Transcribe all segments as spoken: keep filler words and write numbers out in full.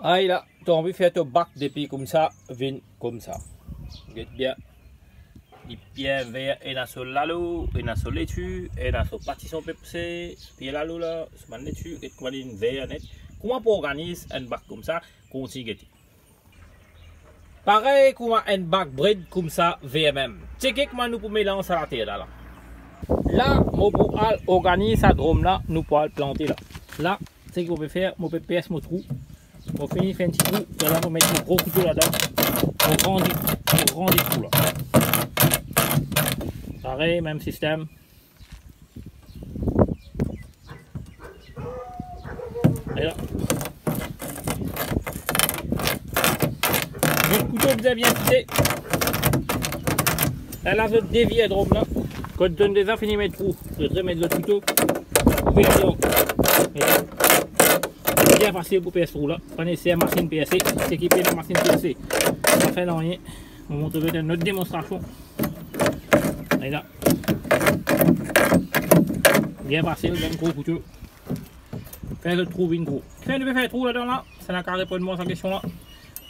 Ay la, to anvi fer to bak depi koumsa, vinn koumsa. Get bien. Li bien ver, ena so lalo, ena so leti, ena so patison pe pouse, so pie lalo la, so bann leti, get kouma li ver net. Kouma pou organiz enn bak koumsa, kontign gete. Parey kouma enn bak bred koumsa ver mem. Tcheke kouma nou pou melanz sa later la, la. La, mo pou al organiz sa drom la, nou pou al plante la. La, seki mo pe fer, mo pe pers mo trou. Mo fini fer enn ti trou, e la mo met mo gro kouto ladan. Mo grandi, mo grandi trou la. Parey, mem sistem. E la. Zot kouto bizin bien fite. E la, zot devir drom la. Kot zot deza fini met trou, zot remet zot kouto. Ouver ankor. E la. Bien fasil pou pers trou la. Pa neseser masinn perse. Seki pe ena masinn perse, pa fer nanye. Mo montre zot enn lot demonstrasion. Ala. Bien fasil, bann gro kouto. Fer zot trou vinn gro. Kifer nou pe fer trou ladan la? Sa ena kapav reponn mwa sa kestion la.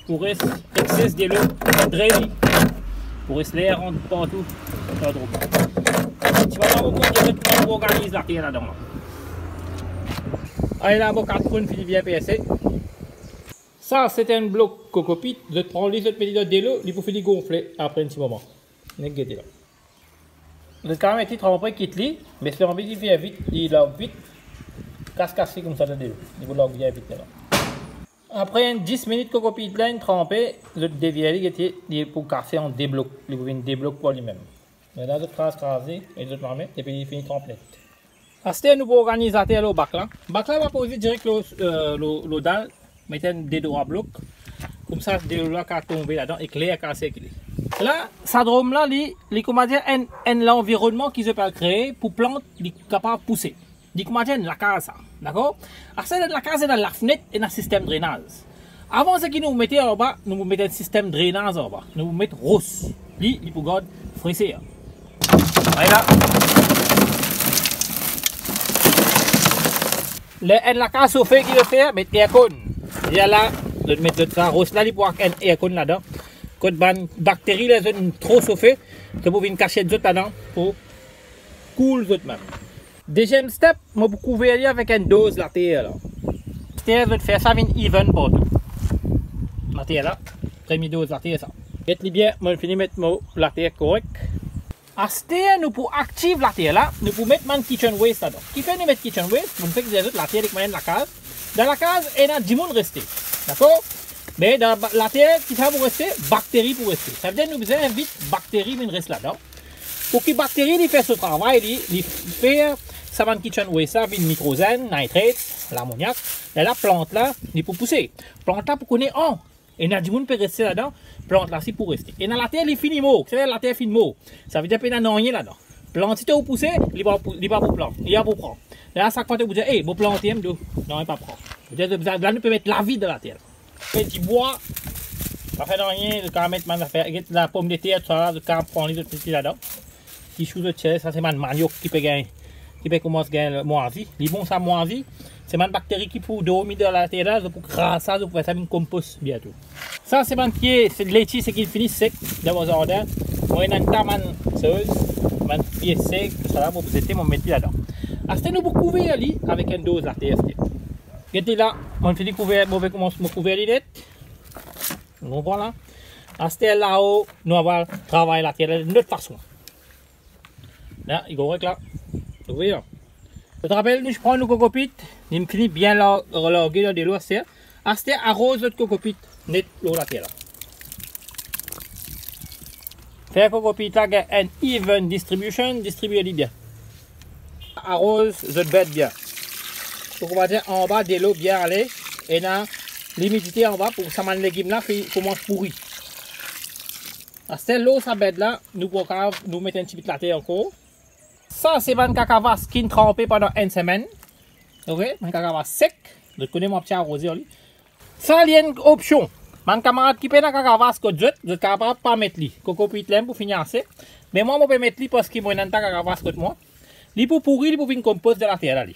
Pou res ekses delo, dre li. Pou res ler rant partou. Sa drom. Ti mama, mo pou dir zot kouma pou organiz later ladan la. Ala, mo kat kounn fini bien perse. Sa, se enn blok kokopit. Zot pran li, zot met li dan delo, li pou fini gonfle apre enn ti moman. Nek gete la. Zot kapav met li tranpe, kit li, me si zot anvi li fer vit, li larg vit, kas, kas li koumsa dan delo. Li pou larg bien vit la. Apre enn dis minit kokopit la inn tranpe, zot devir li, gete, li pou kase an de blok, li pou vinn de blok par limem. Ala, zot kraz, kraz li, met zot lame, depi li fini tranp net. Aster nou pou organiz later lor bak la. Bak la pa pou direk lor, eh, lor, lor dal, met enn de trwa blok. Koumsa delo la kapav tonbe ladan ek ler kapav sirkile. La, sa drom la, li, li koumadir enn, enn lanvironnman ki zot pe kree pou plant li kapav pouse. Li koumadir enn lakaz sa, dakor? Aster lakaz ena lafnet, ena sistem drenaz. Avan seki nou mete anba, nou pou met enn sistem drenaz anba. Nou pou met ros. Li, li pou gard freser. Ala. Ler enn lakaz sofe, ki zot fer? Met aircon. Ala, zot met zot sa, ros la, li pou ak enn aircon ladan. Kot bann bakteri, ler zot tro sofe, zot pou vinn kasiet zot ladan pou koul zot mem. Deziem step, mo pou kouver li avek enn doz later la. Later, zot fer sa vinn even partou. Later la, premie doz later sa. Get li bien, mo fini met mo later korek. Aster nou pou aktiv later la, nou pou met bann kitchen waste ladan. Kifer nou met kitchen waste? Mo fek dir zot later li kouma enn lakaz. Dan lakaz, ena dimoun reste. Dakor? Me dan ba-, later, ki sa pou reste? Bakteri pou reste. Savedir nou bizin invit bakteri vinn res ladan. Pou ki bakteri li fer so travay, li, li fer sa bann kitchen waste la vinn nitrozenn, nitrate, lamoniak. Lerla plant la, li pou pouse. Plant la pou kone, oh, ena dimoun pe reste ladan, plant la si pou reste. Ena later, li fini mor, savedir later finn mor. Savedir pena nanye ladan. Plant si to pou pouse, li pa pou, li pa pou pran, li pa pou pran. Lerla sak fwa to pou dir, "Ey, mo plante, em, do." Non, li pa pran. Savedir, la nou pe met lavi dan later. Met dibwa, pa fer nanye, zot kapav met bann zafer, get lapomdeter, tousala, zot kapav pran li, zot met li ladan. Kisou zot tir, sa se bann maniok ki pe gagn, ki pe koumans gagn mwazi. Li bon sa mwazi, se bann bakteri ki pou dormi dan later la, zot pou kraz sa, zot pou fer sa vinn konpos biento. Sa se bann pie, se leti, seki fini sek dan mo zardin. Mo ena enn ta bann soz, bann pie sek, tousala, mo pou zete, mo met li ladan. Aster nou pou kouver li avek enn doz later, aster. Gete la, mo fini kouver, mo pe koumans, mo kouver li net. Ou konpran la? Aster lao, nou ava travay later la enn lot fason. La, li korek la. Ou trouve la? Zot rapel, nou pran nou kokopit, li fini bien la, large dan delo aster. Aster aroz zot kokopit net lor later la. Fer kokopit la gagn enn even distribution, distribie li bien. Aroz zot bed bien. Pou koumadir anba delo bien ale, ena limidite anba pou sa bann legim la fi-, koumans pouri. Aster lor sa bed la, nou pou kav-, nou met enn ti bit later ankor. Sa se bann kakavas ki'nn tranpe pandan enn semenn. Ok, bann kakavas sek. Zot kone mo ti aroze ar li. Sa li enn opsion. Bann kamarad ki pena kakavas kot zot, zot kapav pa met li. Kokopit la mem pou fini ase. Me mwa, mo pe met li parski mo ena enn ta kakavas kot mwa. Li pou pouri, li pou vinn konpos dan later la li.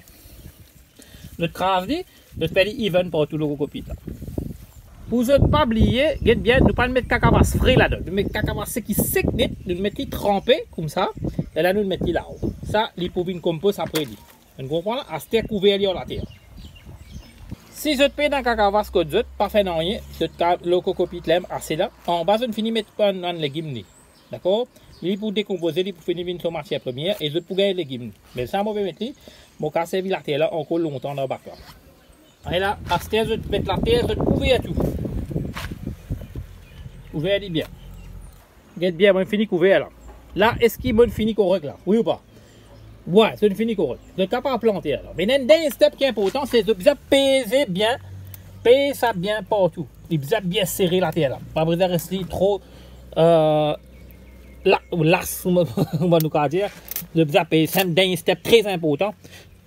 Zot kraz li, zot fer li even partou lor kokopit la. Pou zot pa bliye, get bien, nou pa met kakavas fre ladan. Nou met kakavas seki sek net, nou met li tranpe koumsa, e la nou met li lao. Sa, li pou vinn konpos apre li. Zot konpran la? Aster kouver li ar later. Si zot pena kakavas kot zot, pa fer nanye, zot ka lor kokopit la mem ase la. Anba zot fini met bann, bann legim li. Dakor? Li pou dekonpoze, li pou fini vinn so matier premie e zot pou gagn legim. Me sa mo pe met li, mo ka servi later la ankor lontan dan bak la. Ala, aster zot met later, zot kouver tou. Kouver li bien. Get bien, mo fini kouver la. La, eski mo fini korek la? Wi ou pa? Wi, zot fini korek. Zot kapav plante la. Me enn dernie step ki inportan, se zot bizin peze bien, pez sa bien partou. Li bizin bien sere later la. Pa bizin res li tro, eh, la, las, kouma nou kapav dir. Zot bizin pez, se enn dernie step tre inportan.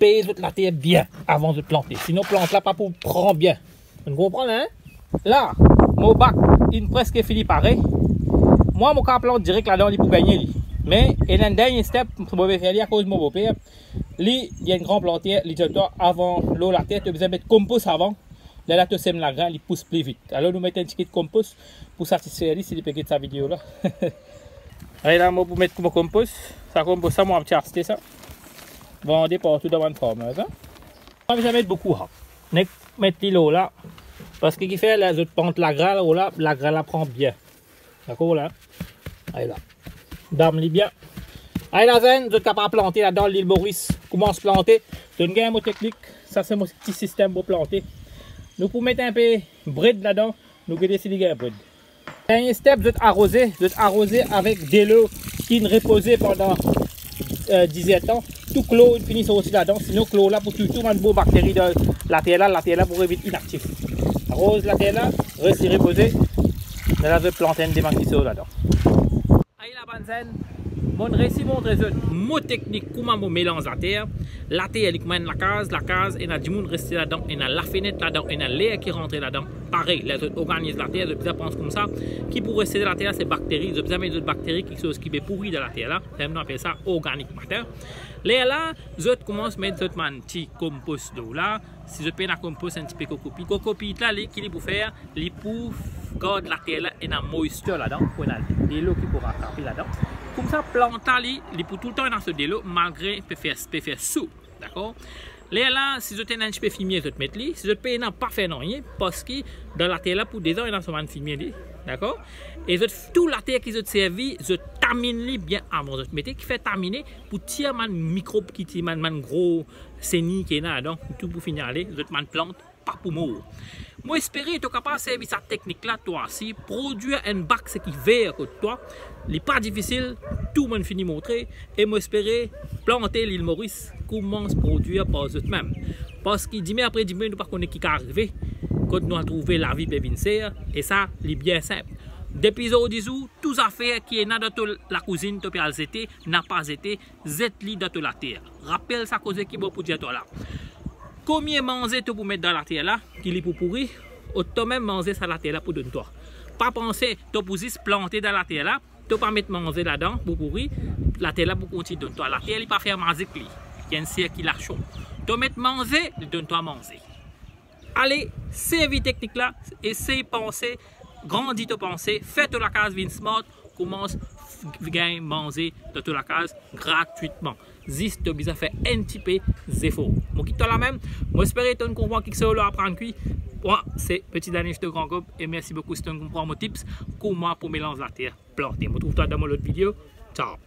Pez zot later bien avan zot plante. Sinon, plant la pa pou pran bien. Zot konpran la, en? La, mo bak inn preske fini pare. Mwa, mo kapav plant direk ladan, li pou gagne li. Me, ena enn dernie step, mo pe fer li akoz mo boper, li, li enn gran planter, li dir twa avan lor later, to bizin met konpos avan. Lerla to sem lagrin, li pous pli vit. Alor, nou met enn tigit konpos pou satisfer li, si li pe get sa video la. Ala, mo pou met mo konpos. Sa konpos sa, mo ti aste sa. Vande partou dan bann farmers, en. Pa bizin met boukou, ha. Nek met li lor la. Parski kifer la, zot plant lagrin lor la, lagrin la pran bien. Dakor la? Ala. Dam li bien. Ala zenn, zot kapav plante ladan Lil Moris. Koumans plante. Zot gagn mo teknik. Sa se mo ti sistem pou plante. Nou pou met inpe bred ladan. Nou gete si li gagn bred. Dernie step, zot aroze, zot aroze avek delo ki'nn repoze pandan, eh, diz er tan. Tou klor inn fini sorti ladan, sinon klor la pou touy tou bann bo bakteri dan later la, later la pou revinn inaktif. Aroz later la, les li repoze, lerla zot plant enn de bann kisoz ladan. Ala bann zenn, mo'nn resi montre zot mo teknik kouma mo melanz later. Later li kouma enn lakaz, lakaz ena dimoun reste ladan, ena lafenet ladan, ena ler ki rantre ladan. Parey, ler zot organiz later, zot bizin pans koumsa, ki pou reste dan later se bakteri, zot bizin met zot bakteri, kiksoz ki pe pouri dan later la, mem nou apel sa organic matter. Lerla, zot koumans met zot bann ti konpos lor la, si zot pena konpos, enn tipe kokopit. Kokopit la, li, ki li pou fer? Li pou gard later la ena moisture ladan, pou ena delo ki pou ratrape ladan. Koumsa, plant la, li, li pou toultan ena so delo, malgre pe fer, pe fer sou. Dakor? Lerla, si zot ena enn tipe fimie, zot met li. Si zot pena, pa fer nanye, parski dan later la pou deza ena so bann fimie li. Dakor? E zot, tou later ki zot servi, zot taminn li bien avan zot mete. Kifer tamine? Pou tir bann mikrob ki ti, bann, bann gro seni ki ena ladan, tou pou fini ale, zot bann plant pa pou mor. Mo espere to kapav servi sa teknik la, twa osi, prodwir enn bak seki ver kot twa. Li pa difisil, tou mo'nn fini montre, e mo espere plante Lil Moris koumans prodwir par zot mem. Parski dime apre dime, nou pa kone ki kapav arive, kot nou al trouve lavi pe vinn ser, e sa, li bien sinp. Depi zordi zour, tou zafer ki ena dan to lakouzinn, to pe al zete, napa zete, zet li dan to later. Rapel sa koze ki mo pou dir twa la. Komie manze to pou met dan later la, ki li pou pouri, otan mem manze sa later la pou donn twa. Pa panse to pou zis plante dan later la, to pa met manze ladan pou pouri, later la pou kontign donn twa. Later li pa fer mazik li, li enn sirkilasion. To met manze, li donn twa manze. Ale, servi teknik la, esey panse, grandi to panse, fer to lakaz vinn smart, koumans gagn manze dan to lakaz gratwitman. Zis to bizin fer enn tipe zefor. Mo kit twa la mem, mo espere to'nn konpran kiksoz lor aprann kwi. Mwa, se Petit Danish de Grand Gaube, e mersi boukou si to'nn konpran mo tips, kouma pou melanz later, plante. Mo trouv twa dan mo lot video. Ciao.